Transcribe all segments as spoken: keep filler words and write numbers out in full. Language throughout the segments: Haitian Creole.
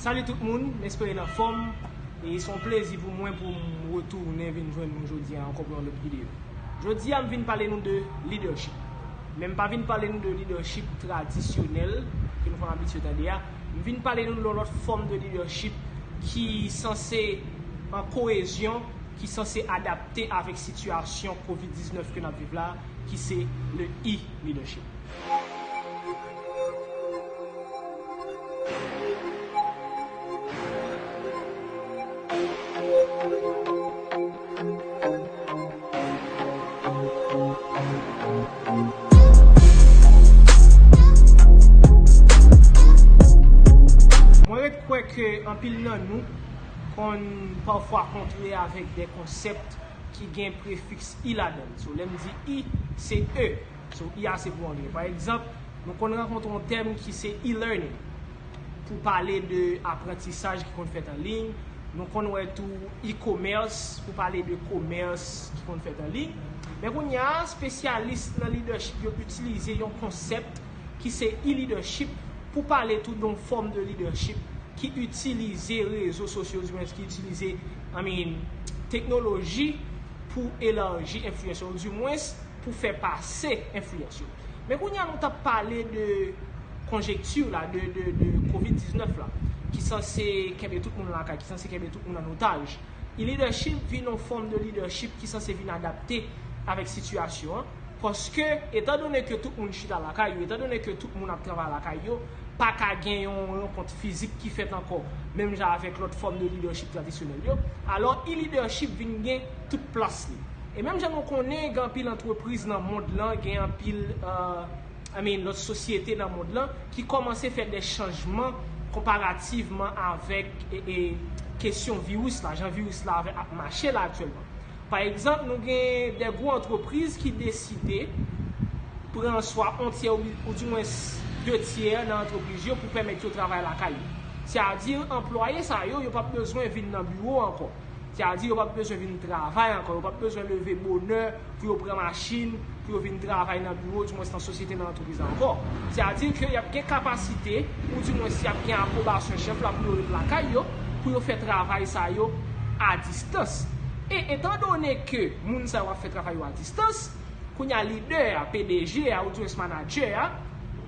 Salut tout moun, m espere n anfòm. E se yon plezi pou mwen pou m retounen vin jwenn nou jodi a ankò pou yon lòt videyo. Jodi a m vin pale nou de leadership. Men m pa vin pale nou de leadership tradisyonèl ke nou konn abitye tande a. M vin pale nou de yon lòt fòm de leadership ki sanse an koezyon, ki sanse adapte avèk sitiyasyon kovid diznèf ke n ap viv la, ki se le e-leadership. Mwen ret kwè ke anpil nan nou konn pafwa kontre avèk de konsèp ki gen prefiks e ladan l. So, lè m di e, se e. So, e a se pou anglè. Pa egzanp, nou konn rankontre yon tèm ki se e-learning, pou pale de aprantisaj ki konn fèt an liy. Nou konn wè tou e-commerce, pou pale de komès ki konn fèt an liy. Men kounye a, espesyalis nan leadership yo itilize yon konsèp ki se e-leadership pou pale tou de yon fòm de leadership ki itilize rezo sosyo, oudimwens ki itilize, I mean, teknoloji pou elaji enfliyans yo, oudimwens pou fè pase enfliyans yo. Men kounye a nou t ap pale de konjekti la, de, de, de kovid diznèf la, ki sanse kenbe tout moun lakay, ki sanse kenbe tout moun an otaj. E-leadership vin yon fòm de leadership ki sanse vin adapte avèk sitiyasyon an, paske, etandone ke tout moun chita lakay yo, etandone ke tout moun ap travay lakay yo, pa ka gen yon rankont fizik ki fèt ankò, menm jan avèk lòt fòm de leadership tradisyonèl yo, alò e-leadership vin gen tout plas li. E menm jan nou konnen, gen anpil antrepriz nan mond lan, gen anpil, euh, I mean, lòt sosyete nan mond lan ki kòmanse fè de chanjman konparativman avèk, e, e, kesyon viris la, jan viris la ap mache la aktyèlman. Pa egzanp, nou gen de gwo antrepriz ki deside pran swa yon tyè ou, oudimwens de tyè nan antrepriz yo pou pèmèt yo travay lakay yo. Sètadi, anplwaye sa yo, yo p ap bezwen vin nan biwo ankò. Sètadi, yo p ap bezwen vin travay ankò, yo p ap bezwen leve bonè pou yo pran machin, pou yo vin travay nan biwo, oudimwens nan sosyete, nan antrepriz la ankò. Sètadi ke y ap gen kapasite, oudimwens y ap gen apwobasyon chèf la pou yo ret lakay yo, pou yo fè travay sa yo a distans. E etandone ke moun sa yo ap fè travay yo a distans, kounye a lidè a, P D G a, oudimwens manadjè a,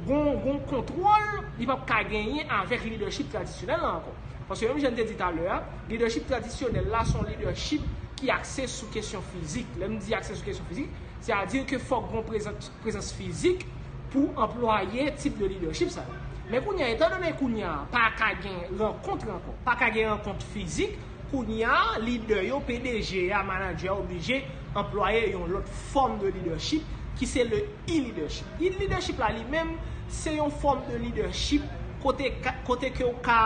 gon, gon kontwòl li p ap ka genyen avèk leadership tradisyonèl la ankò. Paske menm jan n te di talè a, leadership tradisyonèl la se yon leadership ki akse sou kesyon fizik. Lè m di akse sou kesyon fizik, sètadi ke fòk gon prezans, prezans fizik pou anplwaye tip de leadership sa yo. Men kounye a, etandone kounye a pa ka gen rankont ankò, pa ka gen rankont fizik, kounye a, lidè yo, P D G a, manadjè a oblije anplwaye yon lòt fòm de leadership ki se le e-leadership. E-leadership la li menm, se yon fòm de leadership kote ka, kote ke w ka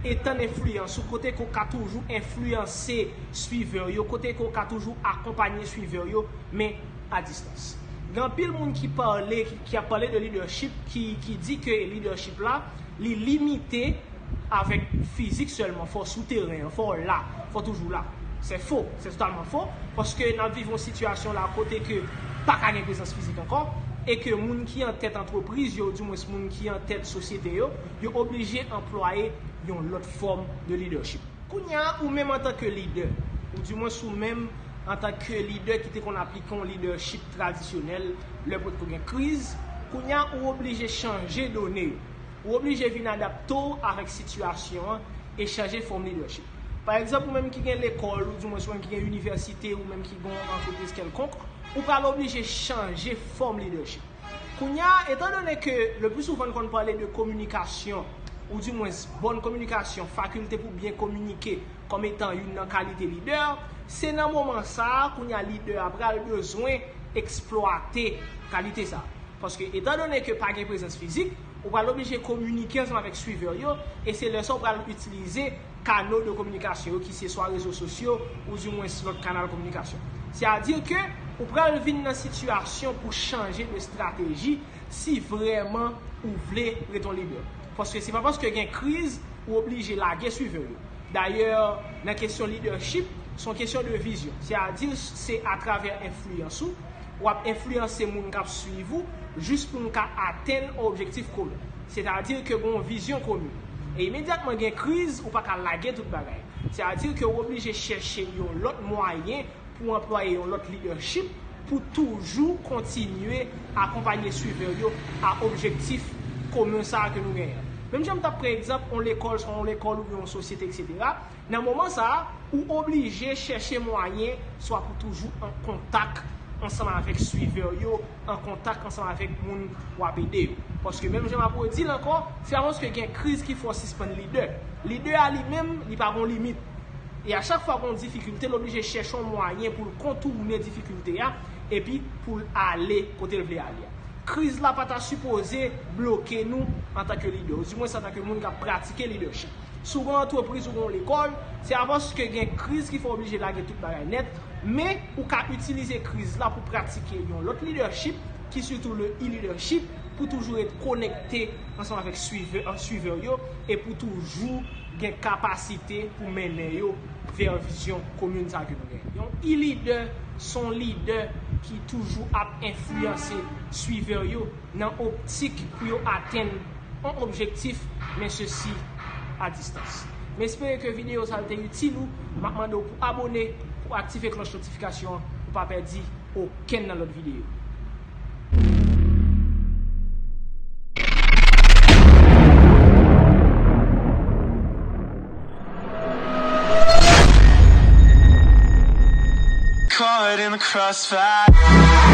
etann enfliyans ou, kote ke w ka toujou enfliyanse swivè yo, kote ke w ka toujou akonpanye swivè yo, men a distans. Gen anpil moun ki pale, ki, ki ap pale de leadership, ki, ki di ke leadership la, li limite avèk fizik sèlman, fò w sou teren an, fò w la, fò w toujou la. Se fo, se totalman fo, paske n ap viv yon sitiyasyon la kote ke pa ka gen prezans fizik ankò, e ke moun ki an tèt antrepriz yo, oudimwens moun ki an tèt sosyete yo, yo oblije anplwaye yon lòt fòm de leadership. Kounye a, ou menm antanke lidè, oudimwens ou menm antanke lidè ki te konn aplike yon leadership tradisyonèl, lè potko gen kriz, kounye a ou oblije chanje done yo. Ou oblije vin adapte w avèk sitiyasyon an e chanje fòm lidèchip. Pa egzanp, ou menm ki gen lekòl, oudimwens ou menm ki gen inivèsite, ou menm ki gen yon antrepriz kèlkonk, ou pral oblije chanje fòm lidèchip. Kounye a, etandone ke le pli souvan n konn pale de kominikasyon, oudimwens bòn kominikasyon, fakilte pou byen kominike kòm etan youn nan kalite lidè, se nan moman sa a, kounye a, lidè a pral bezwen eksplwate kalite sa a. Paske, etandone ke pa gen prezans fizik, ou pral oblije kominike ansanm avèk swivè yo, e se lè sa a ou pral itilize kano de kominikasyon yo, ki se swa rezo sosyo, oudimwens lòt kanal kominikasyon. Sètadi ke ou pral vin nan sitiyasyon pou chanje de estrateji si vrèman ou vle ret yon lidè. Paske se pa paske gen kriz, ou oblije lage swivè yo. Dayè, nan kesyon lidèchip, se yon kesyon de vizyon. Sètadi, se atravè enfliyans ou, w ap enfliyanse moun k ap swiv ou, jis pou n ka atenn yon objektif komen. Sètadi ke gen yon vizyon komen. E imedyatman gen kriz, ou pa ka lage tout bagay. Sa vle di ke w oblije chèche yon lòt mwayen pou anplwaye yon lòt lidèchip pou toujou kontinye akonpaye swivè yo a objektif komen sa a ke nou genyen. Menm jan m t ap pran egzanp yon lekòl, swa yon lekòl oubyen yon sosyete, etsetera. Nan moman sa a, ou oblije chèche mwayen swa pou toujou an kontak ansanm avèk swivè yo, an kontak ansanm avèk moun w ap ede yo. Paske menm jan m ap redi l ankò, se pa paske gen kriz ki fè w sispann lidè. Lidè a li menm, li pa gon limit. E a chak fwa gon difikilte, l oblije chèche yon mwayen pou l kontounen difikilte a, epi pou l ale kote l vle ale a. Kriz la pa ta sipoze bloke nou antanke lidè, oudimwens antanke moun k ap pratike lidèchip. Si w gen yon antrepriz ou gen yon lekòl, se pa paske gen kriz ki fè w oblije lage tout bagay nèt, men ou ka itilize kriz la pou pratike yon lòt lidèchip, ki sitou le e-leadership, pou toujou ret konekte ansanm avèk swivè, swivè yo, e pou toujou gen kapasite pou mennen yo vè vizyon komin sa ke nou gen. Yon e-leader se yon lidè ki toujou ap enfliyanse swivè yo nan optik pou yo atenn yon objektif, men sesi a distans. M espere ke videyo sa a te itil ou. M ap mande w pou abone, pou aktive klòch notifikasyon an, pou pa pèdi okenn nan lòt videyo. Caught in the crossfire.